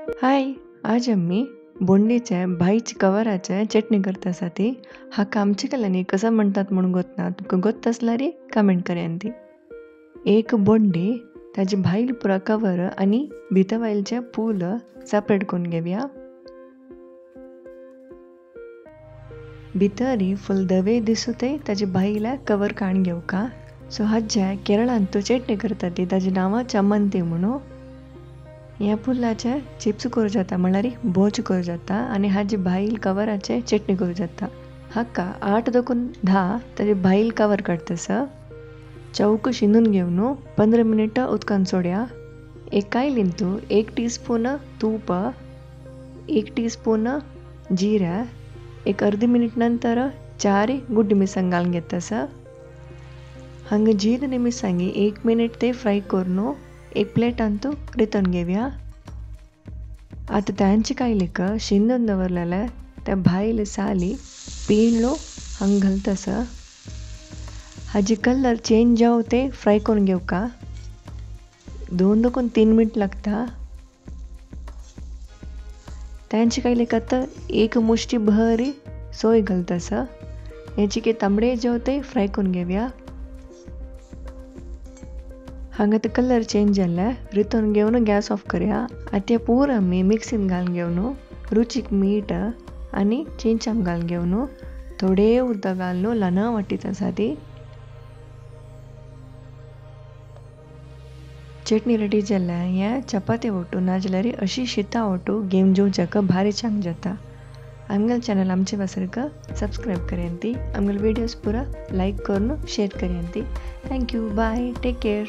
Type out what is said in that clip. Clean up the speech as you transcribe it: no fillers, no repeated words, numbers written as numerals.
हाय, आज आमी बोंडीचे भाईच कवराचे चटणी करता आसा ती हाका आमचे कडल्यान कसो म्हणटात म्हूण गोतना, तुमकां गोत आसल्यार कमेंट करयान ती. एक बोंडी ताजे भायल पुरा कवर आनी भितर वायलचे पूल सेपरेट करून घेवया. भितर फुल धवे दिसूं ताजे भायले कवर काडून घेवका. सो हाजे केरळांत तूं चटणी करता ती ताजे नांव चमंती म्हणून. ह्या पुलाचे चिप्स करूं जाता, म्हणल्यार बोच करूं जाता आनी हाजे भायल कवराचे चटणी करूं जाता. हाका 8 देखून 10 ताजे भायल कवर काडटा. चौक शिंदून घेवन 15 मिनटां उदकान सोड्या. एक कायलीन तूं 1 टीस्पून तूप, 1 टीस्पून जिरा, एक अर्दी मिनट नंतर 4 गुड्डी मिरसांग घालून घेता. हांगा जीर आनी मिरसांगी 1 मिनट ते फ्राय करून एक प्लेटान तूं रितून घेवया. आतां तांचे कायलीक शिंदून दवरलेले त्या भायल साली पिंडलो हांगा घालता. हाजी कलर चेंज जावं ते फ्राय करून घेवका. 2 देखून 3 मिनट लागता. तांचे कायलीक आतां 1 मुश्टी भरी सोय घालता. हेची की तांबडे जावं ते फ्राय करून घेवया. हांगा ते कलर चेंज जाल्ले रितून घेवन गॅस ऑफ करया. आतां पुरो आमी मिक्सीन घालून घेवन रुचीक मीठ आनी चिंचाम घालून घेवन थोडे उदक घालून ल्हान वाटीत आसा ती. चटणी रेडी जाल्या. हें चपाती वटू नाजाल्यार अशी शिता वटू घेवन जेवच्याक भारी चांग जाता. आमगेले चॅनल आमचे वासरक सबस्क्रायब करयान ती, आमगेले व्हिडियोज पुरा लायक करून शेअर करयान ती. Thank you, bye, take care.